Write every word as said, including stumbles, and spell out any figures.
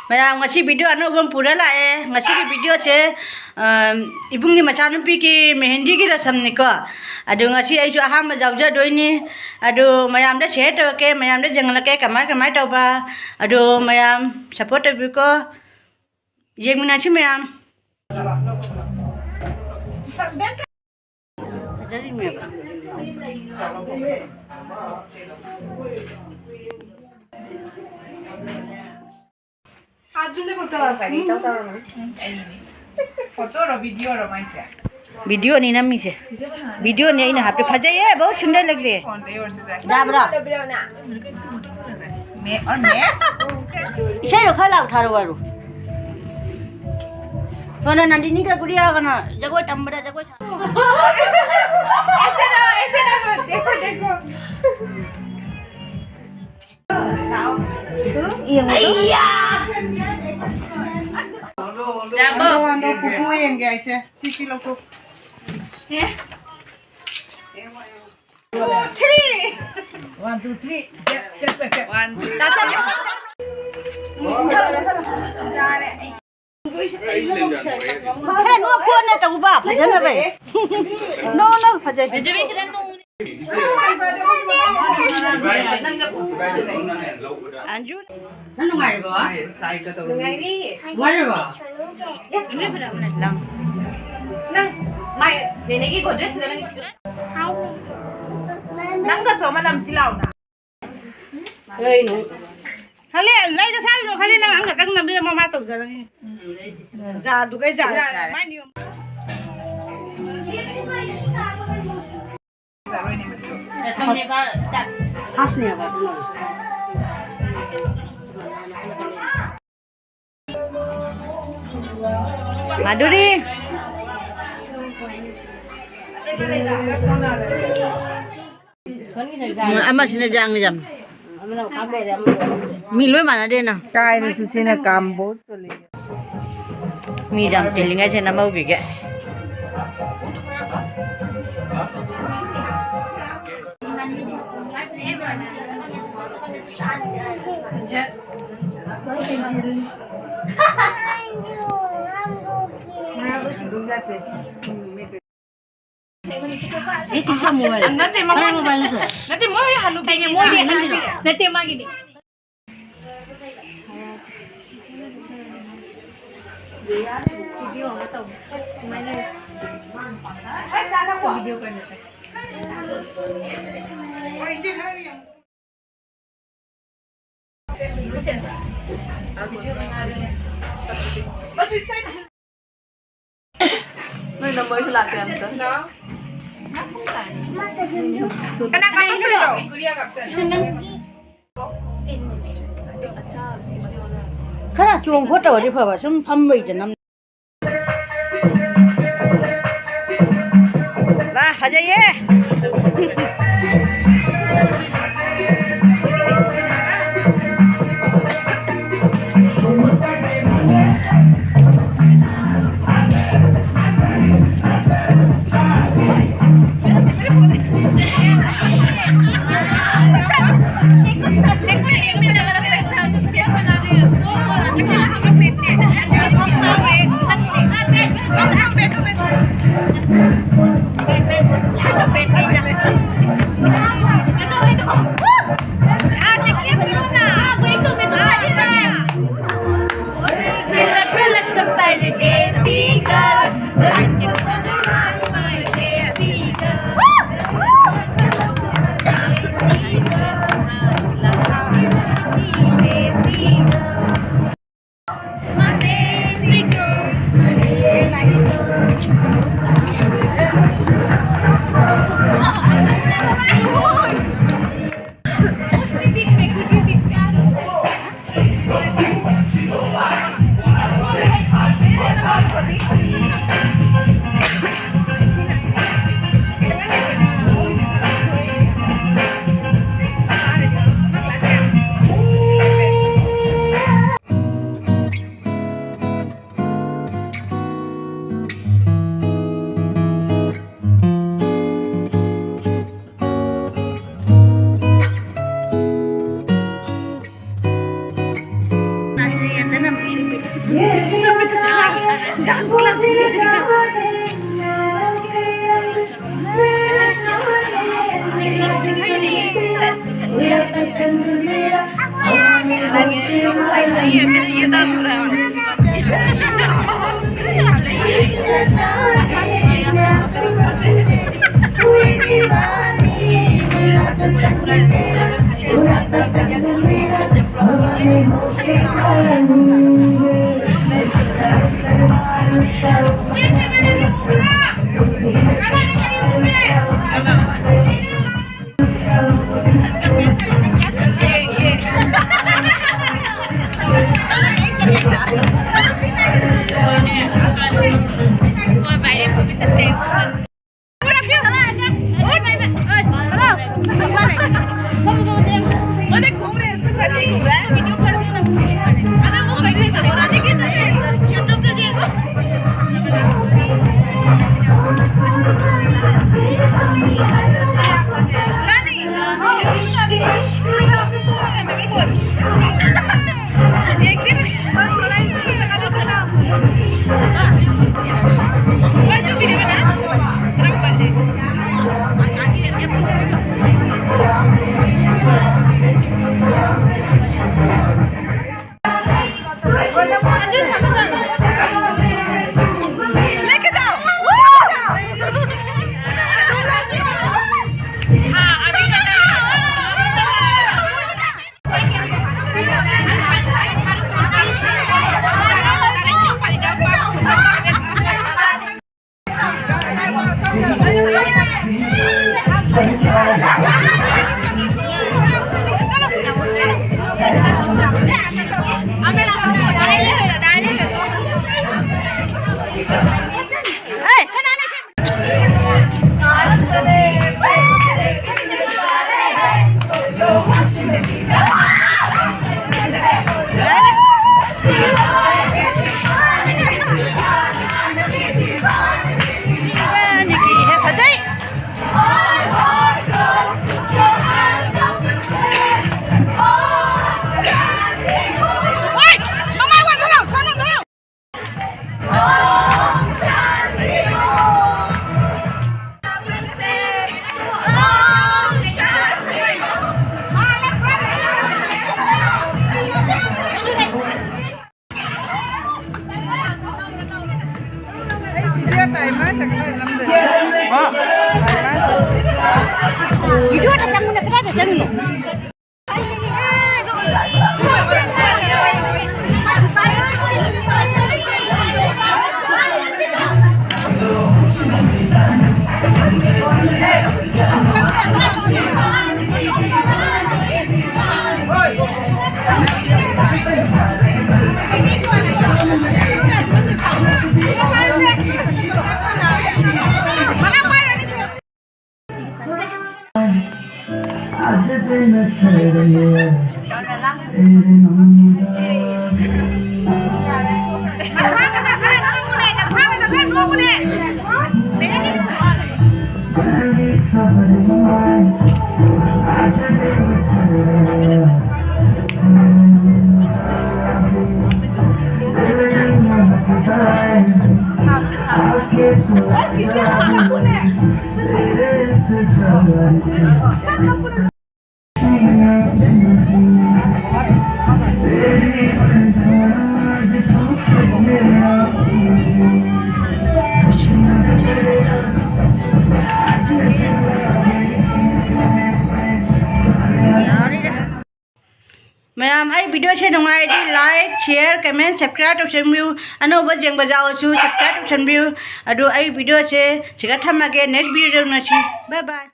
ꯃꯌꯥꯝ, ꯉꯁꯤ video ꯑꯅꯧꯕ ꯑꯃ ꯄꯨꯔ ꯂꯥꯛꯑꯦ꯫ ꯉꯁꯤꯒꯤ videoꯁꯦ, ꯑꯝ, ꯏꯕꯨꯡꯒꯤ ꯃꯆꯥꯅꯨꯄꯤꯒꯤ ꯃꯦꯍꯦꯟꯗꯤꯒꯤ ꯔꯁꯝꯅꯤꯀꯣ꯫ ꯑꯗꯨ ꯉꯁꯤ ꯑꯩꯁꯨ ꯑꯍꯥꯟꯕ ꯌꯥꯎꯖꯗꯣꯏꯅꯤ꯫ ꯑꯗꯨ ꯃꯌꯥꯝꯗ share ꯇꯧꯔꯛꯀꯦ, ꯃꯌꯥꯝꯗ ꯌꯦꯡꯍꯜꯂꯛꯀꯦ ꯀꯃꯥꯏ ꯀꯃꯥꯏ ꯇꯧꯕ꯫ ꯑꯗꯨ ꯃꯌꯥꯝ support ꯇꯧꯕꯤꯌꯨꯀꯣ꯫ ꯌꯦꯡꯃꯤꯟꯅꯁꯤ ꯃꯌꯥꯝ꯫ ꯐꯖꯔꯤꯅꯦꯕ꯫ ꯐꯣꯇꯣꯔꯣ, ꯚꯤꯗꯤꯑꯣꯔꯣ ꯃꯥꯏꯁꯦ? ꯚꯤꯗꯤꯑꯣꯅꯤ ꯅꯝꯃꯤꯁꯦ꯫ ꯚꯤꯗꯤꯑꯣꯅꯤ ꯑꯩꯅ ꯍꯥꯞꯄꯤ꯫ ꯐꯖꯩꯌꯦ, ꯕꯍꯨꯠ ꯁꯨꯟꯗꯔ ꯂꯒ ꯔꯦ꯫ ꯐꯣꯟꯗ ꯌꯦꯡꯉꯨꯔꯁꯤꯁꯦ꯫ ꯌꯥꯕ꯭ꯔꯣ? ꯃꯦ-, ꯑꯣꯔ ꯃꯦ? ꯏꯁꯩꯗꯣ ꯈꯔ ꯂꯥꯎ ꯊꯥꯔꯛꯑꯣ ꯍꯥꯏꯔꯣ꯫ ꯁꯣꯝꯗ ꯅꯟꯗꯤꯅꯤꯒ ꯒꯨꯔꯤꯌꯥꯒꯅ ꯖꯒꯣꯏ ꯇꯝꯕꯗ ꯖꯒꯣꯏ ꯁꯥ- ऐसे ना, ऐसे ना, देखो, देखो। ꯌꯦꯡꯉꯣ꯫ ꯌꯥꯕꯣ꯫ ꯑꯗꯣ, ꯑꯗꯣ, ꯄꯨꯄꯨ ꯌꯦꯡꯒꯦ ꯍꯥꯏꯁꯦ꯫ ꯁꯤ, ꯁꯤ ꯂꯧꯊꯣꯛ꯫ ꯑꯦ꯫ Two, three. One, two, three. One, two, three. ꯈꯔ ꯅꯣꯛ ꯀꯣꯟꯅ ꯇꯧꯕ, ꯐꯖꯅꯕ꯫ ꯅꯣ, ꯅꯣ, ꯐꯖꯩ꯫ ꯐꯖꯕꯤ ꯈꯔ ꯅꯣꯛ꯫ ꯑꯟꯖꯨ꯫ ꯅꯪ ꯅꯨꯡꯉꯥꯏꯔꯤꯕꯣ? ꯅꯨꯡꯉꯥꯏꯔꯤ꯫ ꯋꯥꯔꯕꯣ? ꯅꯪ, ꯃꯥꯏ, ꯅꯦꯅꯦꯒꯤ ꯒꯣꯗ꯭ꯔꯦꯖꯁꯤꯗ ꯅꯪꯒꯤ ꯐꯤꯔꯣꯜ꯫ ꯅꯪꯒꯁꯨ ꯑꯃ ꯂꯝꯁꯤ ꯂꯥꯎꯅ꯫ ꯀꯩꯅꯣ? ꯈꯜꯂꯦ, ꯂꯩꯒ ꯁꯥꯔꯨꯅꯨ, ꯈꯜꯂꯦ, ꯅꯪ ꯑꯃꯈꯛꯇꯪ ꯅꯝꯕꯤꯔꯝꯃꯣ, ꯃꯥ ꯇꯧꯖꯔꯅꯤ꯫ ꯖꯥꯗꯨꯒꯩ ꯖꯥ-, ꯃꯥꯏ ꯅꯤꯌꯣꯝ꯫ ꯃꯥꯗꯨꯔꯤ꯫ ꯎꯝ, ꯑꯃꯁꯤꯅ ꯌꯥꯝ ꯌꯥꯝ꯫ ꯃꯤ ꯂꯣꯏ ꯃꯥꯟꯅꯗꯦꯅ꯫ ꯀꯥꯏꯅꯁꯨ ꯁꯤꯅ ꯀꯥꯝꯕꯣ ꯆꯣꯂꯤ꯫ ꯃꯤ ꯌꯥꯝ ꯇꯤꯜꯂꯤꯉꯩꯁꯦ ꯅꯝꯍꯧꯈꯤꯒꯦ꯫ ये किसका मोबाइल है? नते मम्मा। मोबाइल से। नते मोबाइल हालू। नते मोबाइल हालू। नते मांगे नहीं। वीडियो होगा तो मैंने इसको वीडियो कर लेता है। ꯅꯣꯏ ꯅꯝꯕꯔꯁꯨ ꯂꯥꯛꯇꯦ ꯑꯝꯇ꯫ ꯀꯅꯥ ꯀꯅꯥ ꯇꯧꯔꯤꯅꯣ? ꯈꯔ ꯆꯣꯡ ꯈꯣꯠ ꯇꯧꯔꯗꯤ ꯐꯕ, ꯁꯨꯝ ꯐꯝꯕꯩꯗ ꯅꯝ꯫ ꯋꯥ, ꯐꯖꯩꯌꯦ꯫ Dance class. ꯃꯌꯥꯝ, ꯑꯩ video ꯁꯦ ꯅꯨꯡꯉꯥꯏꯔꯗꯤ like, share, comment, subscribe ꯇꯧꯁꯟꯕꯤꯌꯨ꯫ ꯑꯅꯧꯕ ꯌꯦꯡꯕ ꯌꯥꯎꯔꯁꯨ subscribe ꯇꯧꯁꯟꯕꯤꯌꯨ꯫ ꯑꯗꯨ ꯑꯩ video ꯁꯦ ꯁꯤꯗ ꯊꯝꯃꯒꯦ, next video ꯗ ꯎꯅꯁꯤ꯫ Bye bye꯫